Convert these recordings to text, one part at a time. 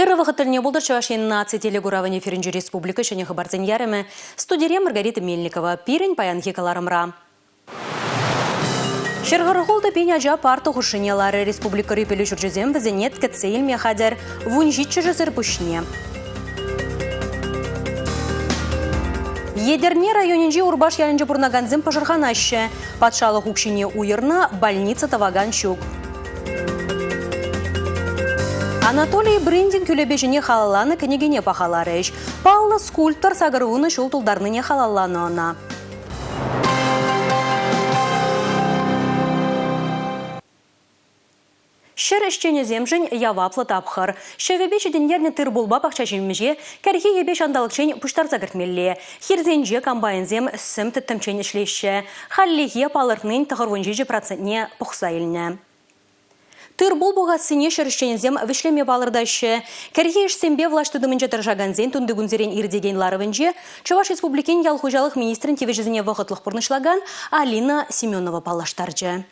Ырӑ вӑхӑт тӗлне пултӑр Чӑваш Ен наци телекуравӗн эфирӗнчи республика ҫӗнӗ хыпарсен ярӑмӗ. Студире Маргарита Мельникова. Пирӗн паянхи кӑларӑмра. Ҫӗрхӑрхултӑ пин ача парта хушшине ларӗ. Республикӑри пӗлӳ ҫурчӗсем вӗсене кӗтсе илме хатӗр. Вунҫиччӗшӗсӗр пуҫне. Етӗрне районӗнчи Урпаш ялӗнче пурӑнакансем пӑшӑрханаҫҫӗ. Патшалӑх укҫине уйӑрнӑ, больница тӑвакан ҫук. Анатолий Брындин кӳлепеҫӗне халалланӑ кӗнекене пахаларӗҫ. Паллӑ скульптор 80 ҫул тултарнине халалланӑ ӑна. Ҫӗр ӗҫченӗсемшӗн яваплӑ тапхӑр. Ҫӑвӗпе ҫитӗнтернӗ тыр-пулпа пахча ҫимӗҫе кӗрхи йӗпе ҫанталӑкчен пуҫтарса кӗртмелле. Хирсенче комбайнсем сӗм тӗттӗмччен ӗҫлеҫҫӗ. Хальлӗхе палӑртнин 97 процентне пухса илнӗ. Тыр-пул пухассине ҫӗр ӗҫченӗсем вӗҫлеме палӑртаҫҫӗ. Кӗрхи ӗҫсемпе влаҫ тытӑмӗнче тӑрӑшакансен тунтикунсерен иртекен ларӑвӗнче Чӑваш Республикин ял хуҫалӑх министрӗн тивӗҫӗсене вӑхӑтлӑх пурнӑҫлакан Алина Семенова паллаштарчӗ.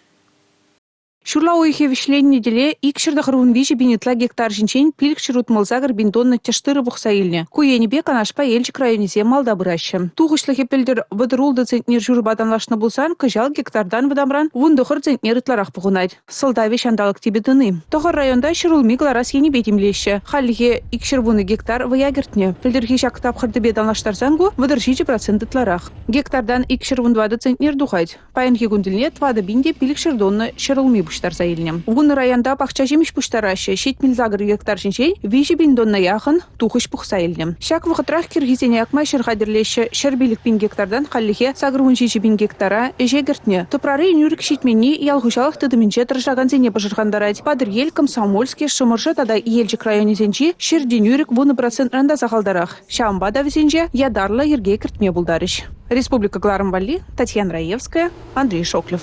Ҫурла уйӑхӗ вӗҫленнӗ тӗле 293 пин ытла гектар ҫинчен 568 пин тонна тӗш тырӑ пухса илнӗ. Ку енӗпе Канашпа Елчӗк районӗсем малта пыраҫҫӗ. Тухӑҫлӑхӗ пӗлтӗр 36 центнер ҫурӑпа танлашнӑ пулсан кӑҫал гектартан вӑтамран 19 центнер ытларах пухӑнать. Сӑлтавӗ ҫанталӑк типӗ тӑни. Тӑхӑр районта ҫӗрулми кӑларас енӗпе тимлеҫҫӗ. Хальлӗхе 210 гектар вӑя кӗртнӗ. Пӗлтӗрхи ҫак тапхӑртипе танлаштарсан ку 37% ытларах. Гектартан 214 центнер тухать. Паянхи кун тӗлне 4 пин те 500 тонна ҫӗрулми пуҫтарса илнӗ. Вунӑ районта пахча ҫимӗҫ пуҫтараҫҫӗ. 78 гектар ҫинчен 3 пин тонна яхӑн тухӑҫ пухса илнӗ. Ҫак вӑхӑтрах кӗрхисене акма ҫӗр хатӗрлеҫҫӗ. 105 пин гектартан хальлӗхе 87 пин гектара ӗҫе кӗртнӗ. Тӑпрари нӳрӗк ҫитменни ял хуҫалӑх тытӑмӗнче тӑрӑшакансене пӑшӑрхантарать. Патӑрьел, Комсомольски, Шӑмӑршӑ тата Елчӗк районӗсенчи ҫӗрти нӳрӗк 10 процентран та сахалтарах. Ҫавӑнпа та вӗсенче ятарлӑ йӗрке кӗртме пултарӗҫ. Республика кӑларӑм валли Татьяна Раевская, Андрей Шоклев.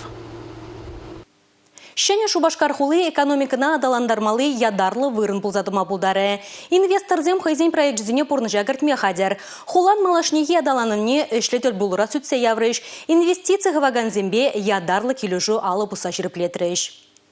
Ҫӗнӗ Шупашкар хули экономикӑна аталантармалли ятарлӑ вырӑн пулса тӑма пултарӗ. Инвесторсем хӑйсен проекчӗсене пурнӑҫа кӗртме хатӗр. Хулан малашнехи аталанӑвне ӗҫлӗ тӗлпулура сӳтсе яврӗҫ, инвестици хывакансемпе ятарлӑ килӗшӳ алӑ пусса ҫирӗплетрӗҫ.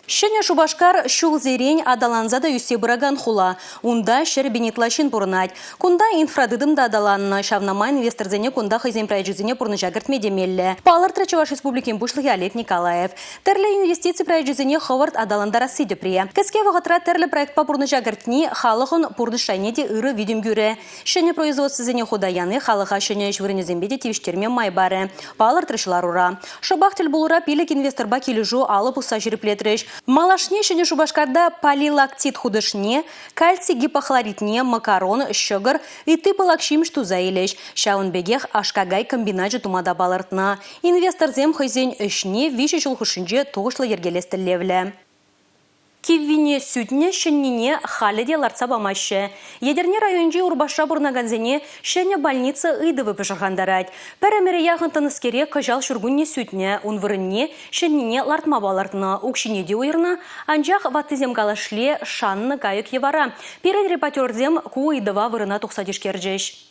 Ҫӗнӗ Шупашкар ҫулсерен аталанса та ӳссе пыракан хула. Унта 100 000 ытла ҫын пурӑнать. Кунта инфратытӑм та аталаннӑ. Ҫавна май инвесторсене кунта хӑйсен проекчӗсене пурнӑҫа кӗртме те меллӗ. Палӑртрӗ Чӑваш Республикин Пуҫлӑхӗ Олег Николаев. Тӗрлӗ инвестици проекчӗсене хӑвӑрт аталантарасси тӗпре. Кӗске вӑхӑтра тӗрлӗ проектпа пурнӑҫа кӗртни халӑхӑн пурнӑҫ шайне те ырӑ витӗм кӳрӗ. Ҫӗнӗ производствӑсене хута яни халӑха ҫӗнӗ ӗҫ вырӑнӗсемпе те тивӗҫтерме май парӗ, палӑртрӗҫ ларура. Шӑпах тӗлпулура пилӗк инвесторпа килӗшӳ алӑ пусса ҫирӗплетрӗҫ. Малашне Ҫӗнӗ Шупашкарта полилактит хутӑшне, кальци гипохлоридне, макарон, ҫӑкӑр, ытти пылак ҫимӗҫ туса илӗҫ. Ҫавӑн пекех аш-какай комбиначӗ тума та палӑртнӑ. Инвесторсем хӑйсен ӗҫне виҫӗ ҫул хушшинче тухӑҫлӑ йӗркелес тӗллевлӗ. Киввине сӳтнӗ, ҫӗннине халӗ те лартса памаҫҫӗ. Етӗрне районӗнчи Урпашра пурӑнакансене ҫӗнӗ больница ыйтӑвӗ пӑшӑрхантарать. Пӗр ӗмӗре яхӑн тӑнӑскере кӑҫал ҫуркунне сӳтнӗ, ун вырӑнне ҫӗннине лартма палӑртнӑ, укҫине те уйӑрнӑ. Анчах ваттисем калашле шаннӑ кайӑк йӑвара. Пирӗн репортерсем ку ыйтӑва вырӑна тухса тишкерчӗҫ.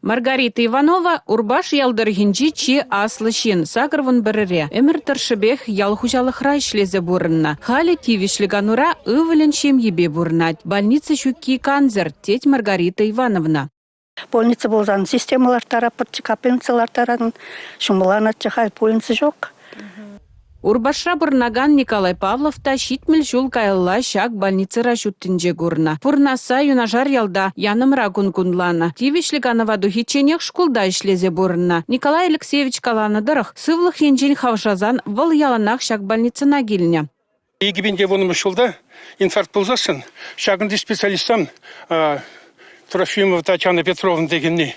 Маргарита Иванова Урпаш ял тӑрӑхӗнчи чи аслӑ ҫын, 81-ре. Ӗмӗр тӑршшӗпех ял хуҫалӑхра ӗҫлесе пурӑннӑ. Халӗ тивӗҫлӗ канура ывӑлӗн ҫемйипе пурӑнать. Больница ҫукки кансӗр, тет Маргарита Ивановна. Больница пулсан система ларттаратпӑрччӗ, капельница ларттаратӑн, ҫӑмӑлланатчӗ, халь больница ҫук. Урпашра пурӑнакан Николай Павлов та 70 ҫул каялла ҫак больницӑра ҫут тӗнче курнӑ. Пурӑнасса юнашар ялта Янӑмра кун кунланӑ. Тивӗҫлӗ канӑва тухичченех шкулта ӗҫлесе пурӑннӑ. Николай Алексеевич каланӑ тӑрӑх, сывлӑх енчен хавшасан вӑл яланах ҫак больницӑна килнӗ. 2010 ҫулта инфаркт пулсассӑн ҫакӑнти специалистсем Трофимова Татьяна Петровна текенни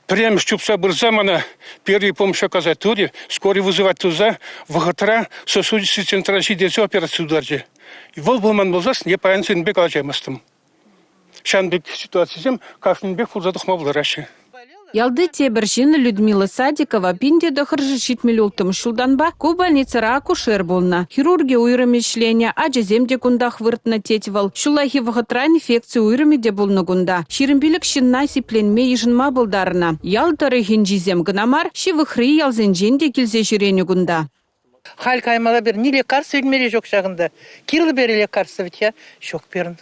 пӗрремӗш чупса пырса мана первый помощь оказать турӗ, скорый вызывать туса вӑхӑтра сосудистый центра ҫитерсе операци тутарчӗ. Вӑл пулман пулсассӑн я паян сирӗнпе калаҫаймастӑм. Ҫавӑн пек ситуацисем кашнинпех пулса тухма пултараҫҫӗ. Ялти тепӗр ҫын Людмила Садикова 1976 ҫултанпа ку больницӑра акушер пулнӑ. Хирурги уйрӑмӗ ӗҫленӗ, ачасем те кунтах выртнӑ, тет вӑл. Ҫуллахи вӑхӑтра инфекци уйрӑмӗ те пулнӑ кунта. 25 ҫынна сипленме йышӑнма пултарнӑ. Ял тӑрӑхӗнчисем кӑна мар, ҫывӑхри ялсенчен те килсе ҫӳренӗ кунта. Халь каймалла пирӗн ни лекарство илмелле ҫук ҫакӑнта. Кирлӗ пире лекарство вӗт-ха. Ҫук пирӗн.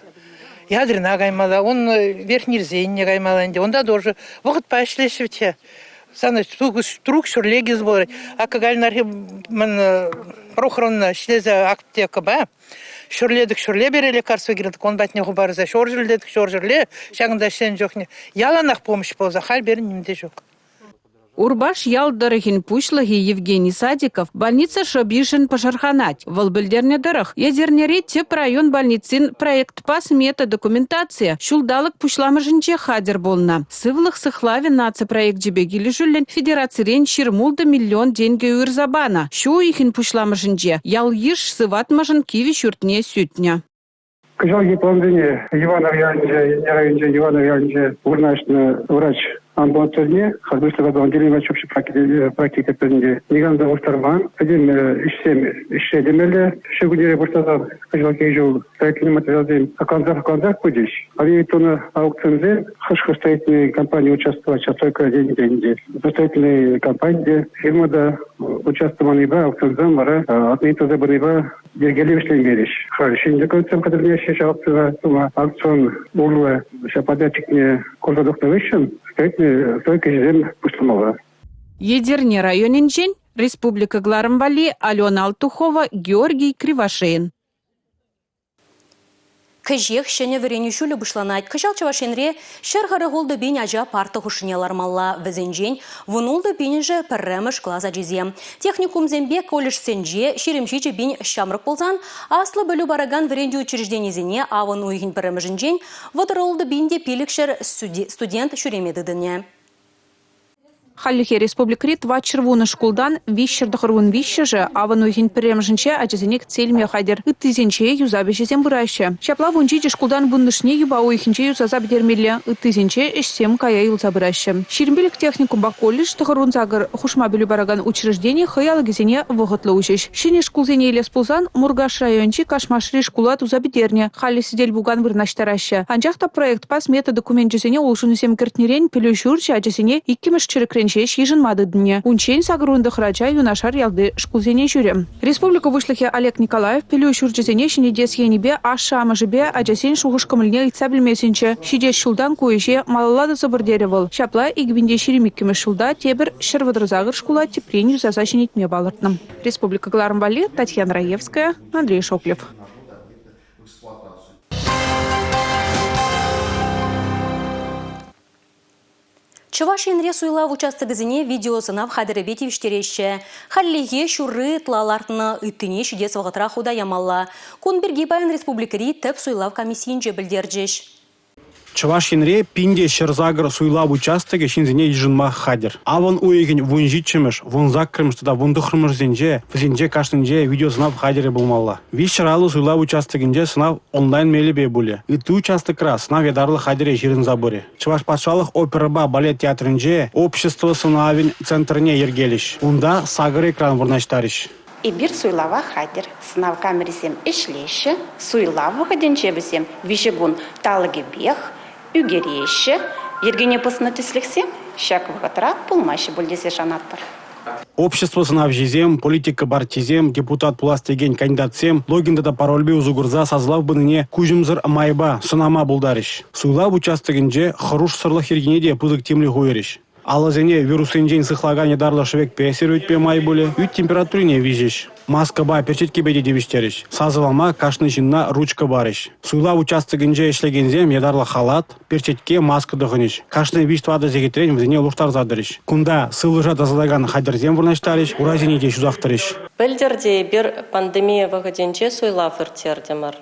Ядрина каймалла, ун Верхнерсенне каймалла ӗнтӗ. Унта тоже вӑхӑтпа ӗҫлеҫҫӗ вӗт-ха. Сана трук ҫӗрле килсе пулать. Акӑ калинархи ман Прохоровна ӗҫлесе аптекӑпа ҫӗрлетӗк ҫӗрле пире лекарство кирлӗ, он патне хупарса ҫор ҫӗрлетӗк ҫор ҫӗрле ҫакӑнта ӗҫленӗ чухне яланах помощь пулса халь пирӗн ним те ҫук. Урпаш ял тӑрӑхӗн пуҫлӑхӗ Евгений Садиков больница шӑпишӗн пӑшӑрханать. Вӑл пӗлтернӗ тӑрӑх, Етӗрнери тӗп район больницин проектпа смета документацийӗ ҫулталӑк пуҫламӑшӗнче хатӗр пулнӑ. Сывлӑх сыхлавӗ наци проекчӗпе килӗшӳллӗн федерацирен 26 миллион тенкӗ уйӑрса панӑ. Ҫу уйӑхӗн пуҫламӑшӗнче ял-йыш сыватмӑшӑн кивӗ ҫуртне сӳтнӗ. Кӑҫалхи плансене Иванов ялӗнче, районӗнче Иванов ялӗнче вырнаҫнӑ врач амбулаторине Хальхи отделени врач общей практики пӗтӗмпе никам та улӑштарман. Пӗтӗм ӗҫсем ӗҫре темелле. Ҫуркуннере пуҫласа кӑҫалхи ҫул строительный материалсем хаклансах-хаклансах пычӗҫ. Халӗ тунӑ аукционсем хӑш-хӑш строительный компани участвовать сейчас только ӗнтӗ. Строительный компани те, фирма та участвованипе аукционсем вара отметился пынипе йӗркеллӗ вӗҫленмерӗҫ. Халь ҫӗнӗ концерт хатӗрлеҫҫӗ ҫав акцие тума. Акцион урлӑ ҫав подрядчикне курса тухнӑ хыҫҫӑн стройка ӗҫӗсем пуҫламалла. Етӗрне районӗнчен республика кӑларӑм валли Алена Алтухова, Георгий Кривошеин. Кӗҫех ҫӗнӗ вӗренӳ ҫулӗ пуҫланать. Кӑҫал Чӑваш Енре 146 пин ача парта хушшине лармалла. Вӗсенчен 16 пинӗшӗ пӗрремӗш класс ачисем. Техникумсемпе колледжсенче 27 пин ҫамрӑк пулсан аслӑ пӗлӳ паракан вӗрентӳ учрежденисене авӑн уйӑхӗн пӗрремӗшӗнчен 36 пин те 500 студент ҫӳреме тытӑнӗ. Хальлӗхе республикӑри 410 шкултан 393-шӗ авӑн уйӑхӗн пӗрремӗшӗнче ачасене кӗтсе илме хатӗр. Ыттисенче юсав ӗҫӗсем пыраҫҫӗ. Ҫапла 17 шкултан вуннӑшне юпа уйӑхӗнче юсаса пӗтермелле. Ыттисенче ӗҫсем кая юлса пыраҫҫӗ. 25 техникумпа колледж, 98 хушма пӗлӳ паракан учреждени хӑй алӑкӗсене вӑхӑтлӑ уҫӗҫ. Ҫӗнӗ шкулсене илес пулсан Муркаш районӗнчи Кашмашри шкула туса пӗтернӗ. Халӗ сӗтел-пукан вырнаҫтараҫҫӗ. Анчах та проектпа смета докуменчӗсене улшӑнусем кӗртнӗрен пӗлӳ ҫурчӗ ачасене иккӗмӗш чӗрӗкрен ҫеҫ йышӑнма тытӑннӑ. Унччен 89 ача юнашар ялти шкулсене ҫӳрӗ. Республика Пуҫлӑхӗ Олег Николаев пӗлӳ ҫурчӗсене ҫӗнетес енӗпе ашшӗ-амӑшӗпе ачасен шухӑш-кӑмӑлне ыйтса пӗлме сӗнчӗ. Ҫитес ҫултан ку ӗҫе малалла тӑсӑпӑр терӗ вӑл. Ҫапла 2022 ҫулта тепӗр 138 шкула тӗпрен юсаса ҫӗнетме палӑртнӑ. Республика кӑларӑм валли Татьяна Раевская, Андрей Шоклев. Чӑваш Енре суйлав участокӗсене видеосӑнав хатӗрӗпе тивӗҫтереҫҫӗ. Хальлӗхе ҫурри ытла лартнӑ, ыттине ҫитес вӑхӑтра хута ямалла. Кун пирки паян республикӑри тӗп суйлав комиссийӗнче пӗлтерчӗҫ. Чӑваш Енре 1108 суйлав участокӗ ҫынсене йышӑнма хатӗр. Авӑн уйӑхӗн 17-мӗш, 18-мӗш тата 19-мӗшӗсенче вӗсенче кашнинче видеосӑнав хатӗрӗ пулмалла. 350 суйлав участокӗнче сӑнав онлайн мелӗпе пулӗ. Ытти участокра сӑнав ятарлӑ хатӗре ҫырӑнса пырӗ. Чӑваш патшалӑх оперӑпа балет театрӗнче общество сӑнавӗн центрне йӗркелӗҫ. Унта сакӑр экран вырнаҫтарӗҫ. Эпир суйлава хатӗр. Сӑнав камерисем ӗҫлеҫҫӗ. Суйлав вӑхӑтӗнче вӗсем 3 кун талӑкӗпех ӳкереҫҫӗ. Йӗркене пӑснӑ тӗслӗхсем ҫак вӑхӑтра пулмаҫҫӗ пуль тесе шанатпӑр. Общество сӑнавҫисем, политика партисем, депутат пулас текен кандидатсем логин тата парольпе усӑ курса сасӑлав пынине куҫӑмсӑр майпа сӑнама пултарӗҫ. Суйлав участокӗнче хӑрушсӑрлӑх йӗркине те пысӑк тимлӗх уйӑрӗҫ. Алӑсене вируссенчен сыхлакан ятарлӑ шӗвекпе серветпе май пулӗ, ӳт температурине виҫӗҫ. Маскӑпа, перчеткепе те тивӗҫтерӗҫ. Сасӑлама кашни ҫынна ручка парӗҫ. Суйлав участокӗнче ӗҫлекенсем ятарлӑ халат, перчетке, маска тӑхӑнӗҫ. Кашни виҫ-тӑватӑ сехетрен вӗсене улӑштарса тӑрӗҫ. Кунта сывлӑша тасатакан хатӗрсем вырнаҫтарӗҫ, урайсене те ҫусах тӑрӗҫ. Пӗлтӗр те эпир пандемия вӑхӑтӗнче суйлав ирттертӗмӗр.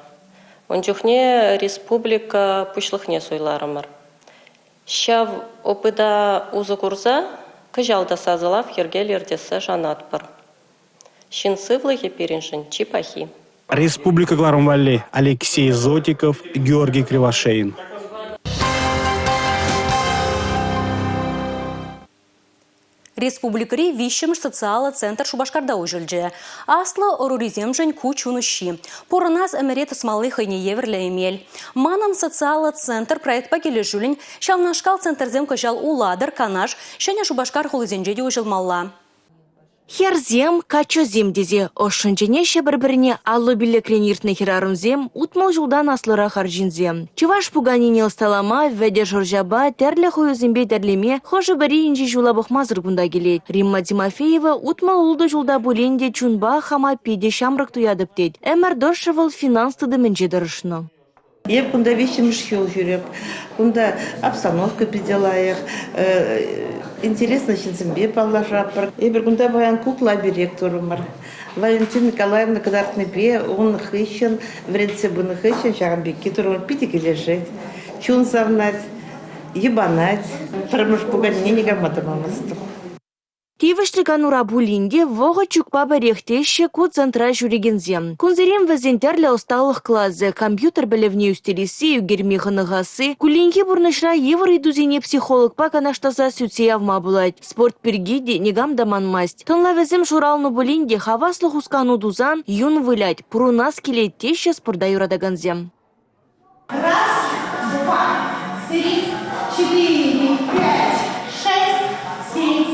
Ун чухне республика Пуҫлӑхне суйларӑмӑр. Ҫав опыта усӑ курса кӑҫал та сасӑлав йӗркеллӗ иртессе шанатпӑр. Ҫын сывлӑхӗ пирӗншӗн чи пахи. Республика кӑларӑм валли Алексей Зотиков, Георгий Кривошеин. Республикӑри виҫҫӗмӗш социаллӑ центр Шупашкарта уҫӑлчӗ. Аслӑ ӑрурисемшӗн ку чун уҫҫи. Пурӑнас ӗмӗре тӑсмалли хӑйне евӗрлӗ эмел. Манӑн социаллӑ центр проектпа килӗшӳллӗн ҫавнашкал центрсем кӑҫал Улатӑр, Канаш, Ҫӗнӗ Шупашкар хулисенче те уҫӑлмалла. Хӗрсем, каччӑсем тесе ӑшшӑн чӗнеҫҫӗ пӗр-пӗрне 55-рен иртнӗ хӗрарӑмсем, 60 ҫултан аслӑрах арҫынсем. Чӑваш пуканине ӑсталама, вӗтӗ шӑрҫапа, тӗрлӗ хӑюсемпе тӗрлеме хӑшӗ-пӗри инҫе ҫула пӑхмасӑр кунта килет. Римма Тимофеева 66 ҫулта пулин те чунпа хама питӗ ҫамрӑк туятӑп тет. Ӗмӗр тӑршшӗ вӑл финанс тытӑмӗнче тӑрӑшнӑ. Эп кунта виҫҫӗмӗш ҫул ҫӳреп. Кунта обстановка питӗ лайӑх, интереслӗ ҫынсемпе паллашатпӑр. Эпир кунта паян кукла пирек турӑмӑр. Валентина Николаевна кӑтартнипе ун хыҫҫӑн, вӗрентсе пынӑ хыҫҫӑн ҫакӑн пекки турӑмӑр. Питӗ килӗшет. Чун савӑнать, йӑпанать. Пӗрремӗш пуканне никама та памастӑп. Тивӗҫлӗ канура пулин те вӑхӑт ҫукпа пӗрех теҫҫӗ ку центра ҫӳрекенсем. Кунсерен вӗсен тӗрлӗ ӑсталӑх класӗ, компьютер пӗлӗвне ӳстересси, ӳкерме хӑнӑхасси, кулленхи пурнӑҫра йывӑр ыйтусене психологпа канашласа сӳтсе явма пулать. Спорт пирки те никам та манмасть. Тӑнлавӗсем шуралнӑ пулин те хаваслӑ хускану тусан юн вылять, пурӑнас килет теҫҫӗ спорта юратакансем. Раз, два, три, четыре, пять, шесть, семь,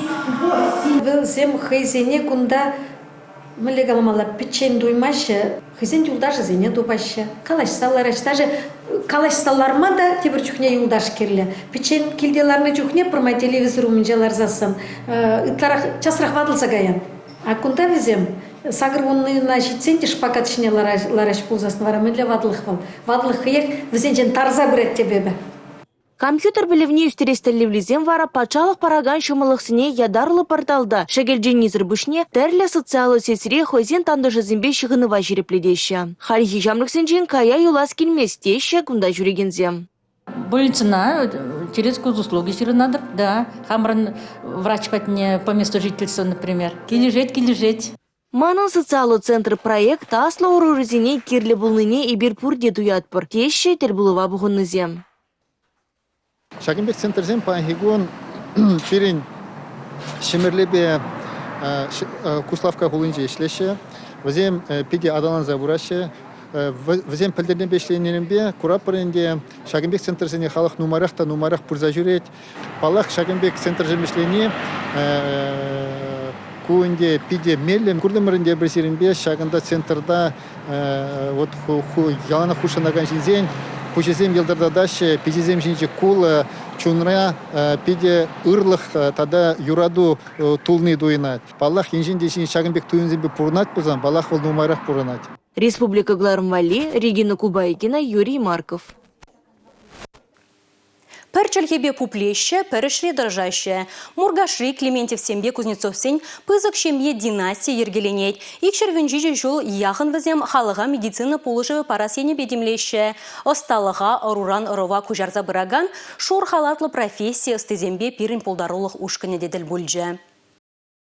восемь. Вӗсем хӑйсене кунта мӗнле каламалла, пӗччен туймаҫҫӗ, хӑйсен юлташӗсене тупаҫҫӗ, калаҫса лараҫҫӗ. Даже калаҫса ларма та тепӗр чухне юлташ кирлӗ. Пӗччен килте ларнӑ чухне пӗрмай телевизор умӗнче ларсассӑн ытларах часрах ватӑлса каян. А кунта вӗсем 80-на ҫитсен те шпагат ҫине лараҫ пулсассӑн вара мӗнле ватлӑх вӑл? Ватлӑх хӑех вӗсенчен тарса пырать теп эпӗ. Компьютер пӗлӗвне ӳстерес тӗллевлисем вара патшалӑх паракан ҫӑмӑллӑхсене ятарлӑ порталта шӗкӗлченисӗр пуҫне тӗрлӗ социаллӑ сетьре хӑйсен тантӑшӗсемпе ҫыхӑнӑва ҫирӗплетеҫҫӗ. Хальхи ҫамрӑксенчен кая юлас килмест теҫҫӗ кунта ҫӳрекенсем. Больницӑна через госуслуги ҫырӑнатӑп, да. Хамӑрӑн врач патне по месту жительства, например. Килӗшет, килӗшет. «Манӑн социаллӑ центр» проект аслӑ ӑрурисене кирлӗ пулнине эпир пурте туятпӑр, теҫҫӗ тӗл пулӑва пухӑннисем. Ҫакӑн пек центрсем паянхи кун пирӗн Ҫӗмӗрлепе Куславкка хулинче ӗҫлеҫҫӗ. Вӗсем питӗ аталанса пыраҫҫӗ. Вӗсем пӗлтӗртенпе ӗҫленӗренпе куратпӑр ӗнтӗ, ҫакӑн пек центрсене халӑх нумайрах та нумайрах пырса ҫӳрет. Паллах, ҫакӑн пек центрсем ӗҫлени ку ӗнтӗ питӗ меллӗ. Куртӑмӑр ӗнтӗ эпир сирӗнпе ҫакӑнта центрта вот яланах хутшӑнакан ҫынсен куҫӗсем йӑлтӑртатаҫҫӗ, пичӗсем ҫинче кулӑ, чунра питӗ ырлӑх тата юрату тулни туйӑнать. Паллах, енчен те ҫын ҫакӑн пек туйӑмсемпе пурӑнать пулсан, паллах, вӑл нумайрах пурӑнать. Республика кӑларӑм валли Регина Кубайкина, Юрий Марков. Пӗр чӗлхепе пуплеҫҫӗ, пӗр ӗҫре тӑрӑшаҫҫӗ. Муркашри Клементьевсемпе Кузнецовсен пысӑк ҫемье династийӗ йӗркеленет. 217 ҫул яхӑн вӗсем халӑха медицина пулӑшӑвӗ парас енӗпе тимлеҫҫӗ. Ӑсталӑха ӑруран ӑрӑва куҫарса пыракан шур халатлӑ професси ӑстисемпе пирӗн пултарулӑх ушкӑнӗ те тӗл пулчӗ.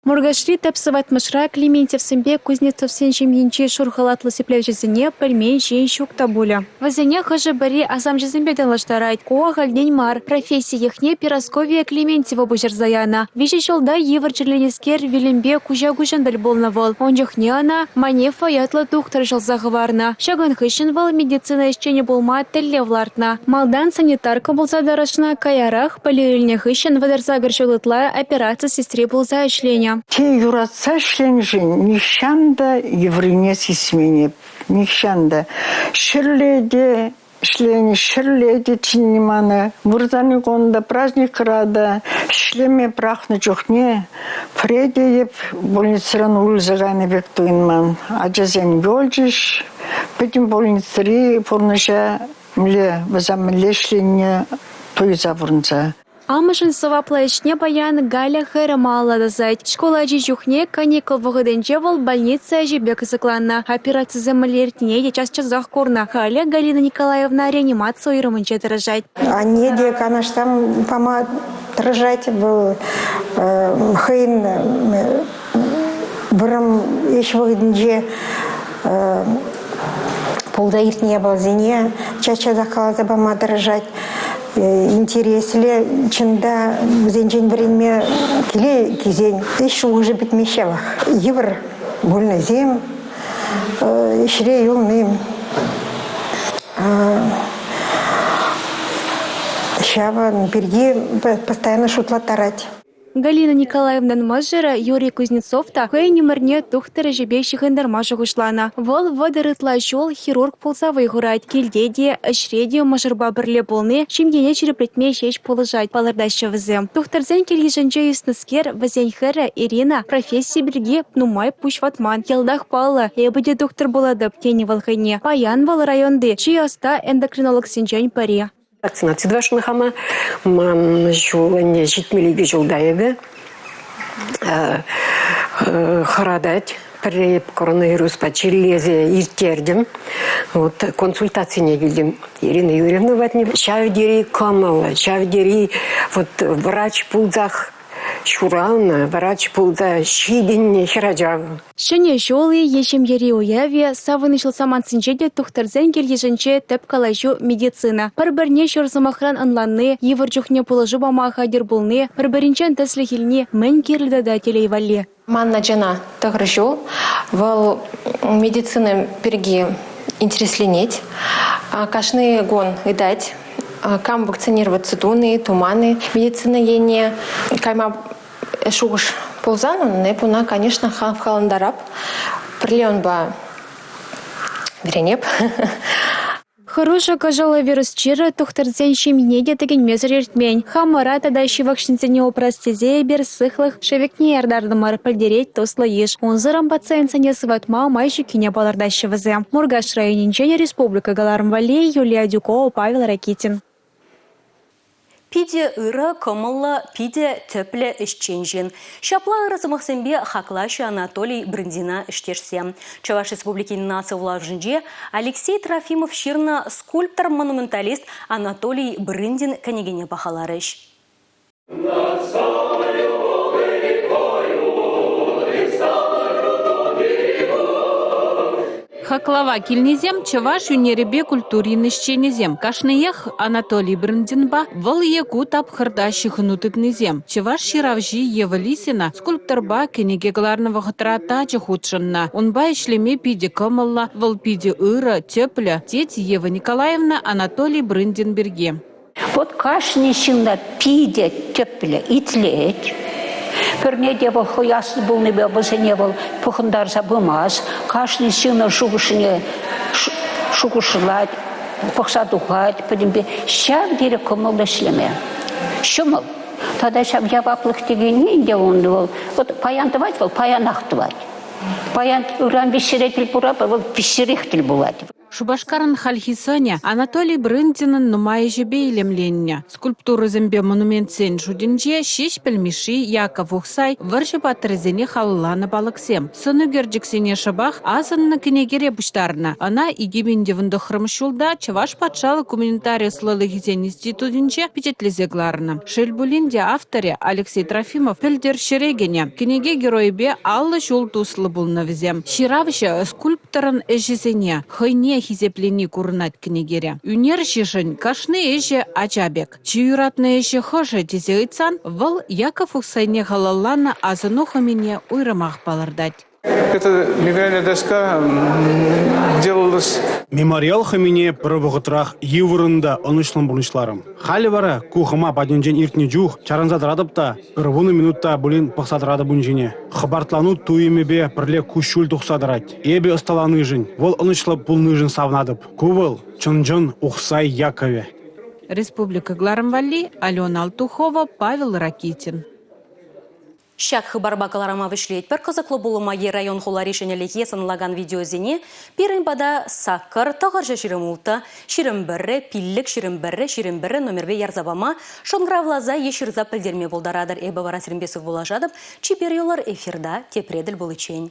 Муркашри тӗп сыватмӑшра Клементьевсемпе Кузнецовсен ҫемйинчи шур халатлӑ сиплевҫӗсене пӗлмен ҫын ҫук та пулӗ. Вӗсене хӑшӗ-пӗри асамҫӑсемпе танлаштарать. Ку ахальтен мар. Професси йӑхне Перасковия Клементьева пуҫарса янӑ. Виҫӗ ҫулта йывӑр чирленӗскер вилӗмпе куҫа-куҫӑн тӗл пулнӑ вӑл. Ун чухне ӑна Манефа ятлӑ тухтӑр ҫӑлса хӑварнӑ. Ҫакӑн хыҫҫӑн вӑл медицина ӗҫченӗ пулма тӗллев лартнӑ. Малтан санитарка пулса тӑрӑшнӑ, каярах Пӗлӳ илнӗ хыҫҫӑн 38 ҫул ытла операци сестри пулса ӗҫленӗ. Те юратса ӗҫленӗшӗн нихҫан та йывӑррине сисмен эп, нихҫан та. Ҫӗрле те ӗҫленӗ, ҫӗрле те чӗннӗ мана. Вырсарни кун та, праздникра та ӗҫлеме пӑрахнӑ чухне пӗрре те эп больницӑран уйрӑлса кайнӑ пек туйӑнман. Ачасем юлчӗҫ, пӗтӗм больницӑри пурнӑҫа Мӗнле вӗсем мӗнле ӗҫленине туйса пурӑнса. Амӑшӗн сӑваплӑ ӗҫне паян Галя хӗрӗ малалла тӑсать. Шкул ачи чухне каникул вӑхӑтӗнче вӑл больница ӗҫӗпе кӑсӑкланнӑ. Операцисем мӗнле иртнине те час-часах курнӑ. Халӗ Галина Николаевна реанимаци уйрӑмӗнче тӑрӑшать. Анне те канашсем пама тӑрӑшать. Вӑл хӑйӗн вӑрӑм ӗҫ вӑхӑтӗнче пулса иртнӗ япаласене час-часах каласа пама тӑрӑшать. Интереслӗ, чӑн та вӗсенчен вӗренме киле килсен ӗҫ шухӑшӗ пӗтмест ҫавах. Йывӑр больнӑйсем, ӗҫре юлни ҫавӑн пирки постоянно шутлаттарать. Галина Николаевнӑн мӑшӑрӗ Юрий Кузнецов та хӑйӗн ӗмӗрне тухтӑр ӗҫӗпе ҫыхӑнтарма шухӑшланӑ. Вӑл 30 ытла ҫул хирург пулса вӑй хурать. Килте те, ӗҫре те мӑшӑрпа пӗрле пулни ҫемьене ҫирӗплетме ҫеҫ пулӑшать, палӑртаҫҫӗ вӗсем. Тухтӑрсен кил-йышӗнче ӳснӗскер вӗсен хӗрӗ Ирина професси пирки нумай пуҫ ватман. Йӑлтах паллӑ, эпӗ те тухтӑр пулатӑп, тенӗ вӑл хӑйне. Паян вӑл районти чи ӑста эндокринологсенчен пӗри. Вакцинаци тӑвасшӑн хама. Ман ҫул ӗнтӗ 72 ҫулта эпӗ. Хӑратать. Пӗрре эп коронавируспа чирлесе ирттертӗм. Вот консультацине килтӗм Ирина Юрьевна патне. Ҫав тери кӑмӑллӑ, ҫав тери вот врач пулсах ҫуралнӑ, врач пулса ҫитӗннӗ хӗрача. Ҫӗнӗ ҫул-и е ҫемьери уяв-и, савӑнӑҫлӑ самантсенче те тухтӑрсен кил-йышӗнче тӗп калаҫу – медицина. Пӗр-пӗрне ҫур сӑмахран ӑнланни, йывӑр чухне пулӑшу пама хатӗр пулни, пӗр-пӗринчен тӗслӗх илни мӗн кирлӗ тата телей валли. Ман ачана тӑхӑр ҫул. Вӑл медицина пирки интересленет. Кашни кун ыйтать, кам вакцинироваться туни, туман-и медицина енне кайма шухӑш пулсан, эп ӑна, конечно, хавхалантарап. Пӗрле унпа вӗренеп. Хӑрушӑ кӑшӑллӑ вирус чирӗ тухтӑрсен ҫемйине те тӗкӗнмесӗр иртмен. Хамӑра тата ҫывӑх ҫынсене упрас тесе эпир сыхлӑх шӗвекне яртартӑмӑр, пӗлтерет туслӑ йыш. Унсӑрӑн пациентсене сыватма май ҫуккине палӑртаҫҫӗ вӗсем. Муркаш районӗнчен республика кӑларӑм валли Юлия Адюкова, Павел Ракитин. Питӗ ырӑ, кӑмӑллӑ, питӗ тӗплӗ ӗҫчен ҫын. Ҫапла ырӑ сӑмахсемпе хаклаҫҫӗ Анатолий Брындина ӗҫтешсем. Чӑваш Республикин наци вулавӑшӗнче Алексей Трофимов ҫырнӑ скульптор-монументалист Анатолий Брындин кӗнекене пахаларӗҫ. Хаклава килнисем чӑваш ӳнерӗпе культурин ӗҫченӗсем. Кашниех Анатолий Брындинпа вӑл е ку тапхӑрта ҫыхӑну тытнисем. Чӑваш ҫыравҫи Ева Лисина скульпторпа кӗнеке кӑларнӑ вӑхӑтра тачӑ хутшӑннӑ. Унпа ӗҫлеме питӗ кӑмӑллӑ, вӑл питӗ ырӑ, тӗплӗ, тет Ева Николаевна Анатолий Брындин пирки. Вот кашни ҫынна питӗ тӗплӗ итлет. Пӗрне те вӑл хӑй аслӑ пулнипе вӗсене вӑл пӑхӑнтарса пымасть. Кашни ҫыннӑн шухӑшне шухӑшлать, пӑхса тухать пӗтӗмпе. Ҫав тери кӑмӑллӑ ӗҫлеме. Ҫӑмӑл. Тата ҫав яваплӑх текенни ӗнтӗ ун вӑл. Вот паян тӑвать вӑл, паянах тӑвать. Паян ыран виҫҫӗре тӗл пулать, вӑл виҫҫӗрех тӗл пулать. Шупашкарӑн хальхи сӑнӗ Анатолий Брындинӑн нумай ӗҫӗпе илемленнӗ. Скульптурӑсемпе монументсен шутӗнче Ҫеҫпӗл Мишши, Яков Ухсай вӑрҫӑ паттӑрӗсене халалланӑ палӑксем. Сӑн ӳкерчӗксене шӑпах асӑннӑ кӗнекере пуҫтарнӑ. Ӑна 2019 ҫулта Чӑваш патшалӑх гуманитари ӑслӑлӑхӗсен институтӗнче пичетлесе кӑларнӑ. Шел пулин те авторӗ Алексей Трофимов пӗлтӗр ҫӗре кӗнӗ. Кӗнеке геройӗпе 50 ҫул туслӑ пулнӑ вӗсем. Ҫыравҫӑ скульпторӑн ӗҫӗсене хӑйне хисеплени курӑнать кӗнекере. Ӳнерҫӗшӗн кашни ӗҫӗ ача пек. Чи юратнӑ ӗҫӗ хӑшӗ тесе ыйтсан вӑл Яков Ухсайне халалланӑ асӑну хӑмине уйрӑмах палӑртать. Эта мемориальная доска делалась... Мемориал хӑмине пӗр вӑхӑтрах йывӑррӑн та ӑнӑҫлӑн пурнӑҫларӑм. Халӗ вара ку хӑма патӗнчен иртнӗ чух чарӑнса тӑратӑп та пӗр вунӑ минут та пулин пӑхса тӑратӑп ун ҫине. Хӑпартлану туйӑмӗпе пӗрле куҫҫуль тухса тӑрать. Эпӗ ӑсталанишӗн, вӑл ӑнӑҫлӑ пулнишӗн савӑнатӑп. Ку вӑл чӑн-чӑн Ухсай Яковӗ. Республика кӑларӑм валли Алена Алтухова, Павел Ракитин. Ҫак хыпарпа кӑларӑма вӗҫлетпӗр. Кӑсӑклӑ пулӑма е район-хулари ҫӗнӗлӗхе сӑнлакан видеосене пирӗн пата саккӑр, тӑхӑрҫӑ 26, 21, пиллӗк, 21, 21 номерпе ярса пама, шӑнкӑравласа е ҫырса пӗлтерме пултаратӑр. Эпӗ вара сирӗнпе сывпуллашатӑп. Чипер юлӑр эфирта тепре тӗл пуличчен.